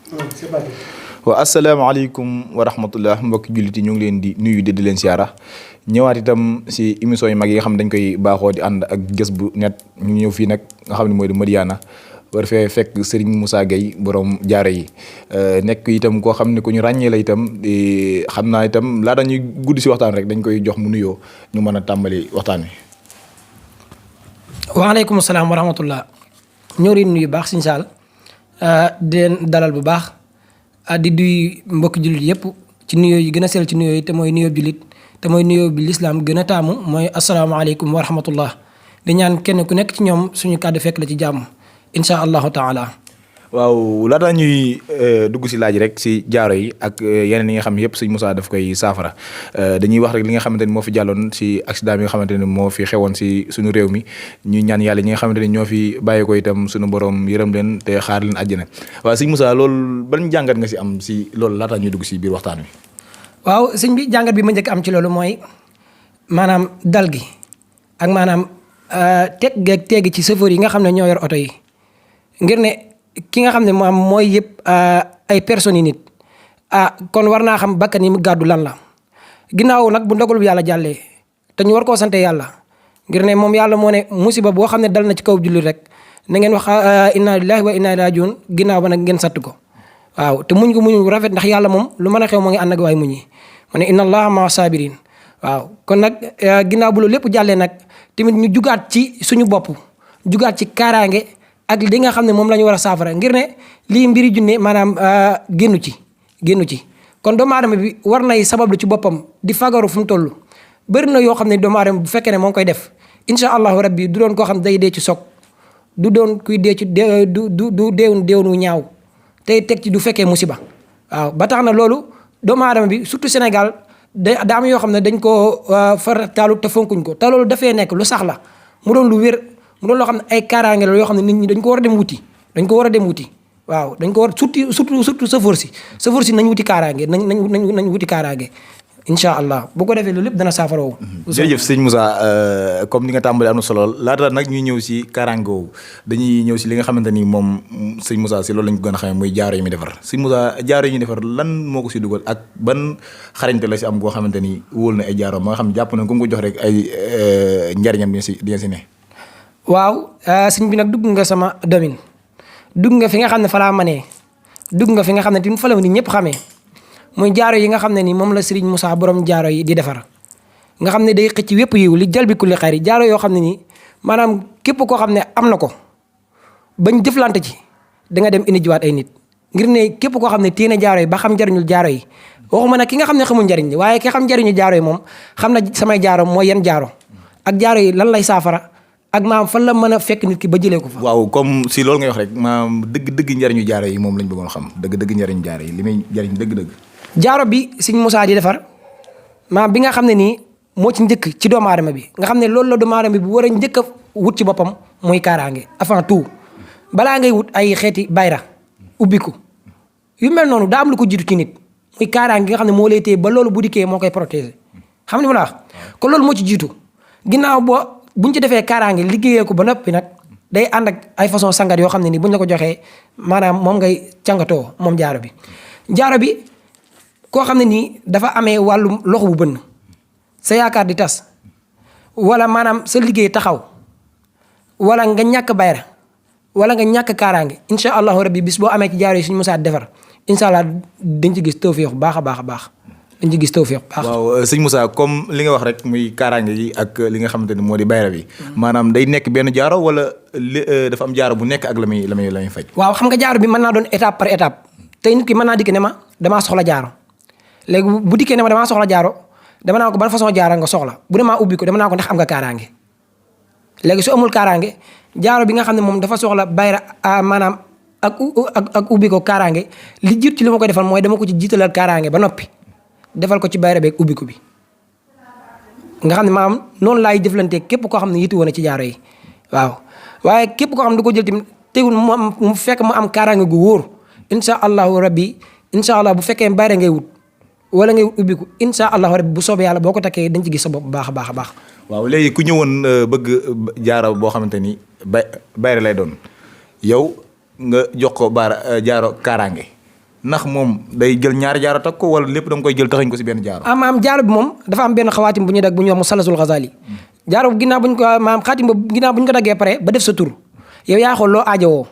c'est parti. waaw asalaamaaleykum wa rahmatullah mbokki jullit yi ñu ngi leen di nuyu di leen siyaara ñëwaat itam si émission yu mag yi nga xam ne dañ koy baaxoo di ànd ak Jazz bu Net ñu ñëw fii nag nga xam ne mooy di Madiyana war fee fekk Serigne Moussa Gueye borom jaaro yi nekk itam koo xam ne ku ñu ràññee la itam xam naa itam laata ñuy guddi si waxtaan rek dañ koy jox mu nuyoo ñu mën a tàmbali waxtaan wi. waaleykum salaam wa rahmatullah ñoo leen nuyu baax Sëñ Saal di leen dalal bu baax di duy mbokki jullit yëpp ci nuyoo yi gën a sell ci nuyoo yi te mooy nuyoo jullit te mooy nuyoo bi lislaam gën a taamu mooy asalaamaaleykum wa rahmatullah di ñaan kenn ku nekk ci ñoom suñu kàddu fekk la ci jàmm incha allahu taala. waaw laata ñuy dugg si laaj rek si jaaro yi ak yeneen yi nga xam ne yëpp sëñ Moussa daf koy saafara dañuy wax rek li nga xamante ni moo fi jàlloon si accident bi nga xamante ni moo fi xewoon si suñu réew mi ñuy ñaan yàlla ñi nga xamante ni ñoo fi bàyyi ko itam suñu borom yërëm leen te xaar leen àjjana waaw sëñ Moussa loolu ban jàngat nga si am si loolu laata ñuy dugg si biir waxtaan wi. waaw sëñ bi jàngat bi ma njëkk am ci loolu mooy maanaam dal gi ak maanaam teg geeg teegi ci chauffeur yi nga xam ne ñoo yor oto yi ngir ne ki nga xam ne moom mooy yëpp ay personnes yi nit kon war naa xam bakkan yi mu gàddu lan la ginnaaw nag bu ndogalu yàlla jàllee te ñu war koo sante yàlla ngir ne moom yàlla moo ne musiba boo xam ne dal na ci kaw jullit rek na ngeen wax inna lillahi wa inna ilayhi rajiun ginnaaw ba nag ngeen satt ko waaw te muñ ko muñ rafet ndax yàlla moom lu mën a xew moo ngi ànd ak waay muñ yi mu ne inna allaha maa sabirin waaw kon nag ginnaaw bu loolu lépp jàllee nag tamit ñu jugaat ci suñu bopp jugaat ci kaaraange ak li nga xam ne moom la ñu war a saafara ngir ne lii mbiri junne maanaam génnu ci kon doomu aadama bi war nay sabablu ci boppam di fagaru fu mu toll bëri na yoo xam ne doomu aadama bu fekkee ne moo ngi koy def incha allahu rabbi du doon koo xam ne day dee ci soog du doon kuy dee ci du deewnu ñaaw tey teg ci du fekkee musiba waaw ba tax na loolu doomu aadama bi surtout Sénégal da am yoo xam ne dañ koo farataalu te fonkuñ ko te loolu dafee nekk lu sax la mu doon lu wér mu doon loo xam ne ay kaaraange la yoo xam ne nit ñi dañ ko war a dem wuti waaw dañ ko war surtout sëfoor si nañ wuti kaaraange nañ wuti kaaraange incha allah bu ko defee loolu lépp dana saafara woo. jërëjëf sëñ Moussa comme ni nga tàmbalee am na solo laata nag ñuy ñëw si kaaraange woowu dañuy ñëw si li nga xamante ni moom sëñ Moussa si loolu lañ ko gën a xamee muy jaaro yi muy defar sëñ Moussa jaaro yi ñuy defar lan moo ko si dugal ak ban xarañte la si am boo xamante ni wóol na ay jaaro ma nga xam jàpp na ku mu ko jox rek ay njariñam di si ne. waaw sëñ bi nag dugg nga sama domaine dugg nga fi nga xam ne fa laa manee dugg nga fi nga xam ne tamit fa la nit ñëpp xamee muy jaaro yi nga xam ne ni moom la Serigne Moussa borom jaaro yi di defar nga xam ne day xëcc wépp yiw li jal bi kulli xayri jaaro yoo xam ne nii maanaam képp koo xam ne am na ko bañ jëflante ci da nga dem indi jiwaat ay nit ngir ne képp koo xam ne téye na jaaro yi ba xam njariñul jaaro yi waxuma nag ki nga xam ne xamul njariñ li waaye ki xam njariñu jaaro yi moom xam na samay jaaro mooy yan jaaro ak jaaro yi lan lay saafara ak maam fan la mën a fekk nit ki ba jëlee ko fa. waaw comme si loolu ngay wax rek maam dëgg njariñu jaaro yi moom lañ bëggoon xam dëgg njariñu jaaro yi li muy jariñ dëgg. jaaro bi Serigne Moussa di defar maam bi nga xam ne nii moo ci njëkk ci doomu aadama bi nga xam ne loolu la doomu aadama bi bu war a njëkk a wut ci boppam muy kaaraange avant tout balaa ngay wut ay xeeti bayra ubbiku yu mel noonu daa am lu ko jiitu ci nit muy kaaraange nga xam ne moo lay téye ba loolu bu dikkee moo koy protéger xam ne ma la wax kon loolu moo ci jiitu ginnaaw buñ ci defee kaaraange liggéeyee ko ba noppi nag day ànd ak ay façon sangat yoo xam ne nii buñ la ko joxee maanaam moom ngay càngatoo moom jaaro bi koo xam ne nii dafa amee wàllu loxo bu bënn sa yaakaar di tas wala maanaam sa liggéey taxaw wala nga ñàkk bayra wala nga ñàkk kaaraange incha allahu rabbi bis boo amee ci jaaro yi suñu Moussa defar incha allah dañ ci gis tawfiix bu baax a baax dañ ci gis tawfiix bu baax. waaw sëñ Moussa comme li nga wax rek muy kaaraange yi ak li nga xamante ni moo di bayra bi maanaam day nekk benn jaaro wala dafa am jaaro bu nekk ak la muy faj. waaw xam nga jaaro bi mën naa doon étape par étape tey nit ki mën naa dikk ne ma damaa soxla jaaro léegi bu dikkee ne ma damaa soxla jaaro dama naa ko ban façon jaaro nga soxla bu demaa ubbi ko dama naa ko ndax am nga kaaraange léegi su amul kaaraange jaaro bi nga xam ne moom dafa soxla bayra maanaam ak ubbi ko kaaraange li jiit ci li ma koy defal mooy dama ko ci jiitalal kaaraange ba noppi defal ko ci bayra beeg ubbi ko bi nga xam ne maanaam noonu laay jëflantee képp koo xam ne yitu woon ci jaaro yi waaw waaye képp koo xam ne du ko jël tamit tegul mu fekk mu am kaaraange gu wóor incha allahu rabbi incha allah bu fekkee bayra ngay wut wala ngay ubbiku incha allahu rabbi bu soobee yàlla boo ko takkee dañ ci gis sa bopp baax a baax. waaw léegi ku ñëwoon bëgg jaaro boo xamante ni bayra lay doon yow nga jox ko jaaro kaaraange ndax moom day jël ñaari jaaro takk ko wala lépp da nga koy jël taxañ ko si benn jaaro. maam jaaro bi moom dafa am benn xawaatim bu ñuy dag bu ñuy wax mu salasul xasaali jaaro bu ginnaaw buñ ko maam xaatim ba ginnaaw buñ ko daggee pare ba def sa tur yow yaa xool loo aajowoo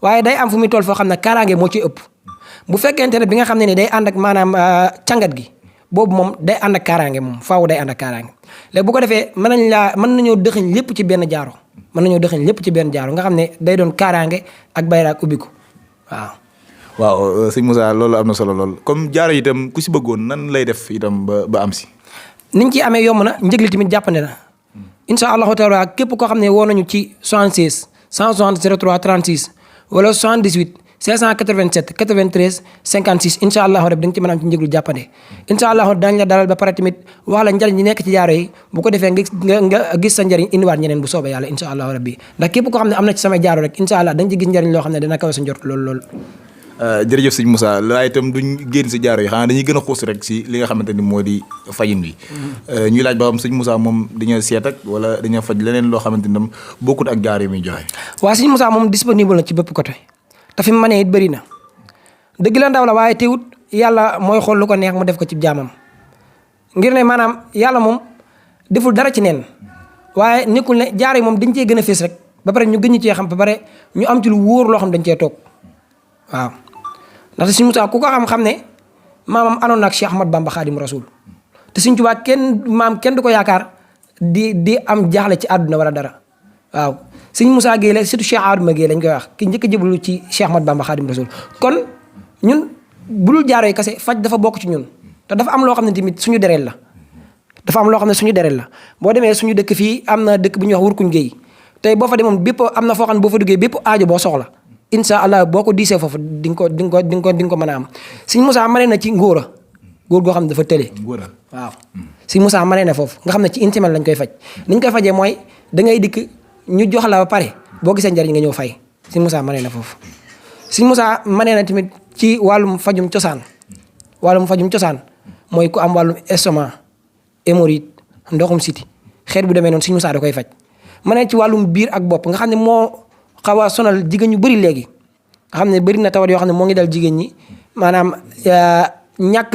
waaye day am fu muy toll foo xam ne kaaraange moo ci ëpp bu fekkente ne bi nga xam ne ni day ànd ak maanaam càngat gi boobu moom day ànd ak kaaraange moom faaw day ànd ak kaaraange léegi bu ko defee mën nañoo dëxëñ lépp ci benn jaaro nga xam ne day doon kaaraange ak bayraak ubbiku waaw sëñ Moussa loolu am na solo lool comme jaaro itam ku si bëggoon nan lay def itam ba am si. niñ ci amee yomb na njëg li tamit jàppande na incha allahu taala képp koo xam ne woo nañu ci 76 160 03 36 wala 78 587 93 56 incha allahu rab da nga ci mën a am ci njëg lu jàppande incha allahu dañ la dalal ba pare tamit wax la njariñ ñi nekk ci jaaro yi bu ko defee nga gis sa njariñ indiwaat ñeneen bu soobee yàlla incha allahu rabbi ndax képp koo xam ne am na ci samay jaaro rek incha allah da nga ci gis njariñ loo xam ne dana kawe sa njort lool jërëjëf sëñ Moussa waaye itam duñ génn si jaaro yi xanaa dañuy gën a xuus rek si li nga xamante ni moo di fajin bi ñuy laaj ba xam sëñ Moussa moom dañoo seet ak wala dañoo faj leneen loo xamante ni tam bokkut ak jaaro yi muy joxe. waaw sëñ Moussa moom disponible na ci bépp côté te fi mu mënee it bëri na dëgg la ndaw la waaye teewut yàlla mooy xool lu ko neex mu def ko ci jaamam ngir ne maanaam yàlla moom deful dara ci neen waaye nekkul ne jaaro yi moom dañ cee gën a fees rek ba pare ñu gën ñu cee xam ba pare ñu am ci lu wóor loo xam dañ cee toog waaw ndaxte sëñ Moussa ku ko xam ne maamam anoon na ak Cheikh Ahmad Bamba Khadim Rasoul te sëñ Tuubaa kenn du ko yaakaar di am jaaxle ci àdduna wala dara waaw sëñ Moussa Gueye la surtout Cheikh Adama Gueye lañ koy wax ki njëkk a jëblu ci Cheikh Ahmad Bamba Khadim Rasoul kon ñun bulul jaaro yi kase faj dafa bokk ci ñun te dafa am loo xam ne tamit suñu dereel la boo demee suñu dëkk fii am na dëkk bu ñuy wax Wurkuñ Gueye tey boo fa demoon bépp am na foo xam ne boo fa duggee bépp aajo boo soxla incha allah boo ko diisee foofu di nga ko mën a am sëñ Moussa mane na ci góor goo xam ne dafa tële. waaw sëñ Moussa mane na foofu nga xam ne ci une semaine lañ koy faj ni ñu koy fajee mooy da ngay dikk ñu jox la ba pare boo gisee njariñ nga ñëw fay sëñ Moussa mane na foofu. sëñ Moussa mane na tamit ci wàllum fajum cosaan mooy ku am wàllum estomac hémorroïde ndoxum siti xeet bu demee noonu sëñ Moussa da koy faj mane ci wàllum biir ak bopp nga xam ne moo xaw a sonal jigéen ñu bëri léegi nga xam ne bëri na tawat yoo xam ne moo ngi dal jigéen ñi maanaam ñàkk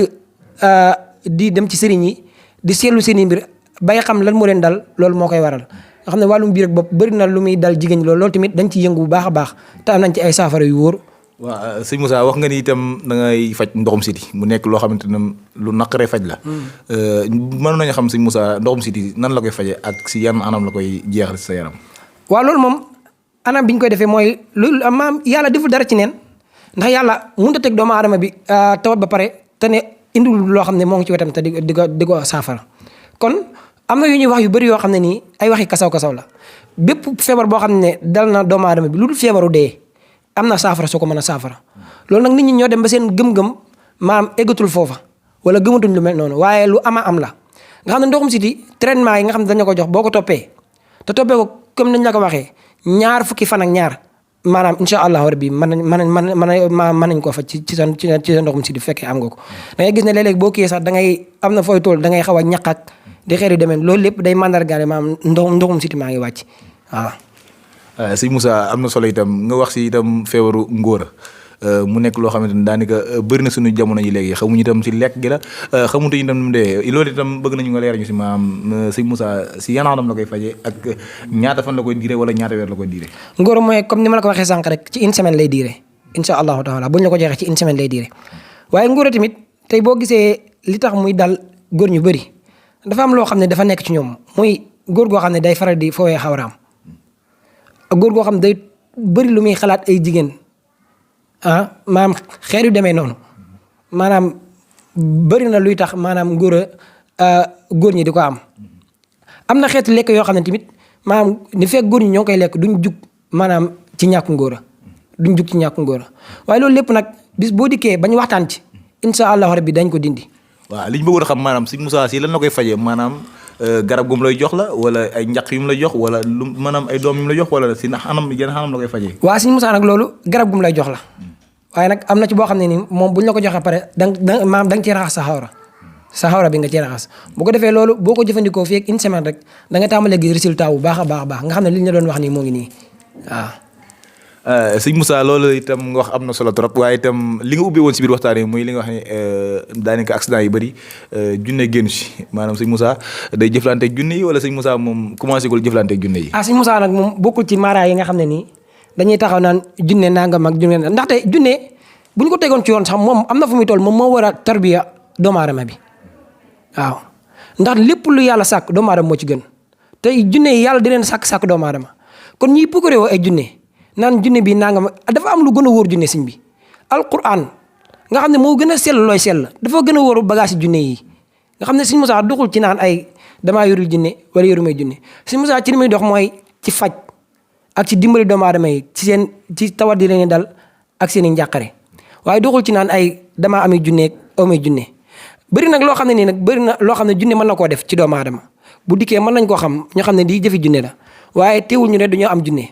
di dem ci sëriñ yi di seetlu seen i mbir bay xam lan moo leen dal loolu moo koy waral nga xam ne wàllum biir ak bopp bëri na lu muy dal jigéen ñi loolu tamit dañ ci yëngu bu baax a baax te am nañ ci ay saafara yu wóor. waaw sëñ Moussa wax nga ni itam da ngay faj ndoxum siti mu nekk loo xamante ne lu naqaree faj la. mënoon nañu xam sëñ Moussa ndoxum siti nan la koy fajee ak si yan anam la koy jeexal si sa yaram. waaw loolu moom. anam bi ñu koy defee mooy loolu maam yàlla deful dara ci neen ndax yàlla mënut a teg doomu aadama bi tawat ba pare te ne indiwul loo xam ne moo ngi ci wetam te di ko saafara kon am na yu ñuy wax yu bëri yoo xam ne nii ay waxi kasaw la bépp feebar boo xam ne dal na doomu aadama bi lu dul feebaru dee am na saafara soo ko mën a saafara loolu nag nit ñi ñoo dem ba seen gëm-gëm maam eggatul foofa wala gëmatuñ lu mel noonu waaye lu am la nga xam ne ndoxum siti traitement yi nga xam ne dañu ko jox boo ko toppee te toppee ko comme nañ la ko waxee ñaar fukki fan ak ñaar maanaam incha allahu rabbi mën nañ koo faj ci sa ndoxum siti bu fekkee am nga ko da ngay gis ne léeg-léeg boo kiyee sax da ngay am na fooy tool da ngay xaw a ñaq ak di xeer yu demee loolu lépp day mandargaale maanaam ndoxum siti maa ngi wàcc waaw. sëñ Moussa am na solo itam nga wax si itam feebaru ngóora mu nekk loo xamante ni daanaka bëri na suñu jamono yi léegi xamuñu itam si lekk gi la xamuñu itam nu mu dee loolu itam bëgg nañu nga leer ñu si maam sëñ Moussa si yan anam la koy fajee ak ñaata fan la koy diire wala ñaata weer la koy diire. ngóora mooy comme ni ma la ko waxee sànq rek ci une semaine lay diire incha allahu taala buñ la ko joxee ci une semaine lay diire waaye ngóora tamit tey boo gisee li tax muy dal góor ñu bëri dafa am loo xam ne dafa nekk ci ñoom muy góor goo xam ne day faral di foowee xawraam ak góor goo xam ne day bëri lu muy xalaat ay jigéen maanaam xeer yu demee noonu maanaam bëri na luy tax maanaam góor ñi di ko am na xeetu lekk yoo xam ne tamit maanaam ni fekk góor ñi ñoo koy lekk duñ jug maanaam ci ñàkk ngóora waaye loolu lépp nag bis boo dikkee bañ waxtaan ci incha allahu rabbi dañ ko dindi. waaw li ñu bëggoon a xam maanaam sëñ Moussa si lan la koy fajee maanaam garab gum lay jox la wala ay njaq yu mu lay jox wala lu maanaam ay doom yu mu lay jox wala si anam yan anam la koy fajee. waaw sëñ Moussa nag loolu garab gum lay jox la waaye nag am na ci boo xam ne ni moom buñ la ko joxee pare maanaam da nga ciy raxas sa xawra bi nga ciy raxas bu ko defee loolu boo ko jëfandikoo fii ak une semaine rek da nga tàmbalee gis résultat bu baax a baax nga xam ne li ñu la doon wax nii moo ngi nii waaw. sëñ Moussa loolu itam nga wax am na solo trop waaye itam li nga ubbi woon si biir waxtaan yi muy li nga wax ne daanaka accident yi bëri junne génn si maanaam sëñ Moussa day jëflanteeg junne yi wala sëñ Moussa moom commencé gul jëflanteeg junne yi. sëñ Moussa nag moom bokkul ci mara yi nga xam ne nii dañuy taxaw naan junne nangam ak junne ndaxte junne bu ñu ko tegoon ci yoon sax moom am na fu muy toll moom moo war a tarbiya doomu aadama bi waaw ndax lépp lu yàlla sàkk doomu aadama moo ci gën te junne yi yàlla di leen sàkk doomu aadama kon ñiy pukkare woo ay junne naan junne bi nangam dafa am lu gën a wóor junne sëñ bi alquran nga xam ne moo gën a sell looy sell dafa gën a wóor bagage junne yi nga xam ne sëñ Moussa doxul ci naan ay damaa yorul junne wala yorumay junne sëñ Moussa ci li muy dox mooy ci faj ak ci dimbali doomu aadama yi ci tawat di leen dal ak seen i njàqare waaye doxul ci naan ay damaa amee junne amee junne bëri nag loo xam ne nii nag bëri na loo xam ne junne mën na koo def ci doomu aadama bu dikkee mën nañ koo xam ñoo xam ne di jëfi junne la waaye teewul ñu ne dañoo am junne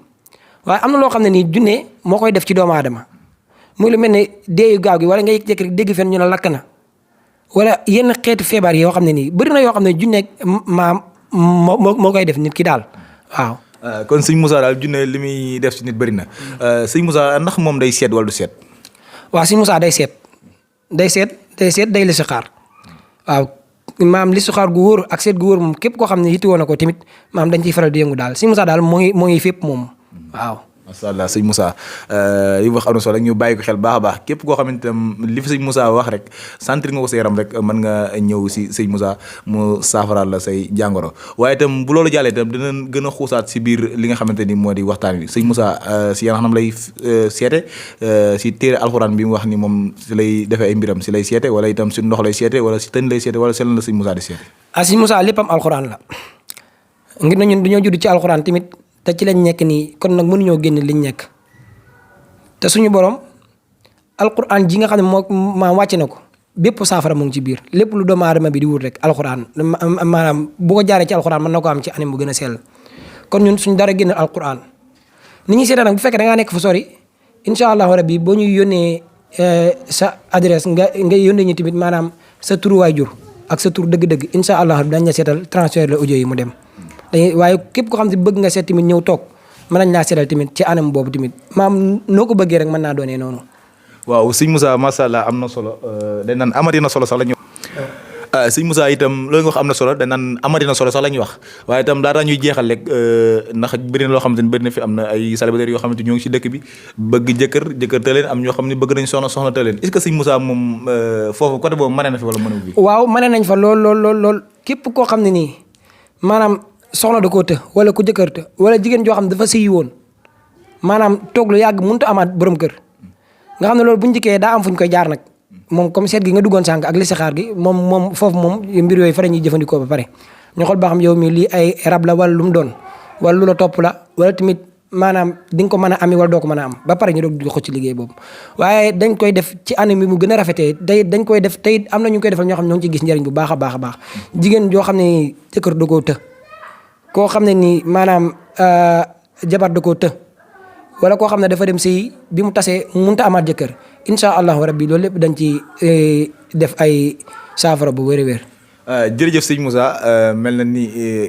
waaye am na loo xam ne nii junne moo koy def ci doomu aadama muy lu mel ne deeyu gaaw gi wala nga yëg-yëg rek dégg fen ñu ne lakk na wala yenn xeetu feebar yoo xam ne nii bëri na yoo xam ne junne moo koy def nit ki daal waaw. kon sëñ Moussa daal junne li muy def ci nit bëri na sëñ Moussa ndax moom day seet wala du seet. waaw sëñ Moussa day seet day listixaar waaw maam listixaar gu wóor ak seet gu wóor moom képp koo xam ne yittewoo na ko tamit maam dañ ciy faral di yëngu daal sëñ Moussa daal moo ngi fépp moom waaw. macha allah sëñ Moussa li wax am na solo rek ñu bàyyi ko xel baax a baax képp koo xamante ne li fi sëñ Moussa wax rek sentir nga ko sa yaram rek mën nga ñëw si sëñ Moussa mu saafaraal la say jàngoro waaye itam bu loolu jàllee itam dinañ gën a xuusaat si biir li nga xamante ni moo di waxtaan wi sëñ Moussa si yan xanam lay seete si téere alxuraan bi mu wax ni moom si lay defee ay mbiram si lay seete wala itam si ndox lay seete wala si tën lay seete wala seen la sëñ Moussa di seete. sëñ Moussa léppam alxuraan la ngir na ñun dañoo judd ci alxuraan tamit te ci lañ nekk nii kon nag mënuñoo génn liñ nekk te suñu borom alquran ji nga xam ne moo wàcce na ko bépp saafara mu ngi ci biir lépp lu doomu aadama bi di wut rek alquran maanaam bu ko jaaree ci alquran mën na ko am ci anam bu gën a sell kon ñun suñu dara génn alquran ni ñuy seetaan nag bu fekkee da ngaa nekk fu sori incha allahu rabbi boo ñuy yónnee sa adresse nga yónnee ñu tamit maanaam sa turu waajur ak sa tur dëgg-dëgg incha allah dañ la seetal transfert la audio yi mu dem. waaye képp ko xam ne bëgg nga seet tamit ñëw toog mën nañ laa seetal tamit ci anam boobu tamit maam noo ko bëggee rek mën naa doonee noonu. waaw sëñ Moussa macha allah am na solo dañ naan amati na solo sax la ñu sëñ Moussa itam loolu nga wax am na solo dañ naan amati na solo sax la ñuy wax waaye itam laata ñuy jeexal rek ndax bëri na loo xamante ne bëri na fi am na ay célibataires yoo xamante ñoo ngi ci dëkk bi bëgg jëkkër te leen am ñoo xam ne bëgg nañ soxna te leen est-ce que sëñ Moussa moom foofu côté boobu mane na fi wala mënu fi. waaw mane nañ fa lool képp koo xam ne nii maanaam soxna da koo të wala ku jëkkër të wala jigéen joo xam ne dafa sëyi woon maanaam toog lu yàgg mënut a amaat borom kër nga xam ne loolu bu ñu njëkkee daa am fu ñu koy jaar nag moom comme seet gi nga duggoon sànq ak listixaar gi moom foofu moom mbir yooyu fa la ñuy jëfandikoo ba pare ñu xool ba xam yow mi lii ay rab la wala lu mu doon wala lu la topp la wala tamit maanaam di nga ko mën a ami wala doo ko mën a am ba pare ñu doog di xëcc ci liggéey boobu waaye dañ koy def ci anam bi mu gën a rafetee day dañ koy def tey am na ñu koy defal ñoo xam ne ñoo ngi ciy gis njëriñ bu baax a baax a baax jigéen joo xam ne jëkkër da koo të koo xam ne nii maanaam jabar da koo të wala koo xam ne dafa dem sëy bi mu tasee mënut a amaat jëkkër incha allahu rabbi loolu lépp dañ ci def ay saafara bu wér a wér. jërëjëf sëñ Moussa mel na ni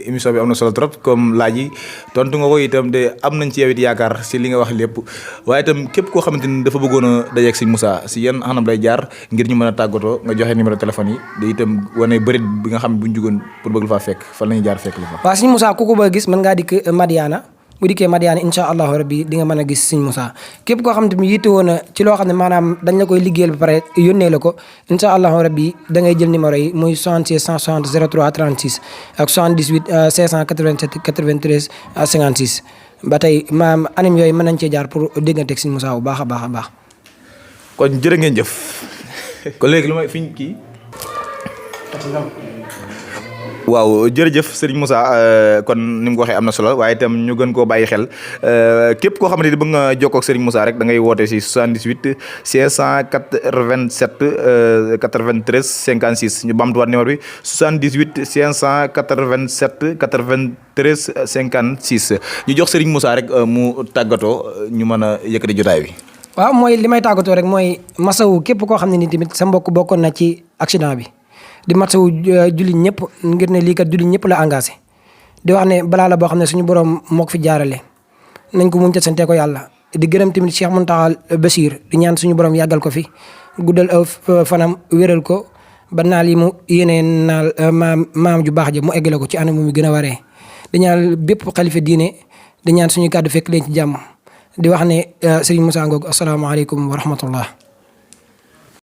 émission bi am na solo trop comme laaj yi tontu nga ko itam de am nañ ci yow it yaakaar si li nga wax lépp waaye itam képp koo xamante ni dafa bëggoon a dajeeg sëñ Moussa si yan anam lay jaar ngir ñu mën a tàggatoo nga joxe numéro téléphone yi de itam wane bërit bi nga xam ne bu ñu jugoon pour bëgg la faa fekk fan la ñuy jaar fekk la fa. waaw sëñ Moussa ku ko bëgg gis mën ngaa dikk Madiana bu dikkee Madiana incha allahu rabbi di nga mën a gis sëñ Moussa képp koo xam ne yitte woon na ci loo xam ne maanaam dañ la koy liggéeyal ba pare yónnee la ko incha allahu rabbi da ngay jël numéro yi muy 76 160 03 36 ak 78 587 93 56 ba tey maam anam yooyu mën nañ cee jaar pour dégganteeg sëñ Moussa bu baax a baax a baax. kon jërë ngeen jëf. kon léegi lu may fiñ kii. waaw jërëjëf Serigne Moussa kon ni mu ko waxee am na solo waaye itam ñu gën koo bàyyi xel képp koo xamante ni bëgg nga jokkoo ak Serigne Moussa rek da ngay woote si 78 587 93 56 ñu bamtuwaat numéro bi 78 587 93 56 ñu jox Serigne Moussa rek mu tàggatoo ñu mën a yëkkati jotaay bi. waaw mooy li may tàggatoo rek mooy masawu képp koo xam ne ni tamit sa mbokk bokkoon na ci accident bi. di matsawu jullit ñëpp ngir ne lii kat jullit ñëpp la engagé di wax ne balaa la boo xam ne suñu borom moo ko fi jaarale nañ ko muñ te sante ko yàlla di gërëm tamit Cheikh Mountakha Bachir di ñaan suñu borom yàggal ko fi guddal aw fanam wéral ko ba naal yi mu yéenee naal maam ju baax ja mu eggale ko ci anam mu gën a waree di ñaan bépp xalifa diine di ñaan suñu kàddu fekk leen ci jàmm di wax ne Serigne Moussa Ngog asalaamaaleykum wa rahmatullah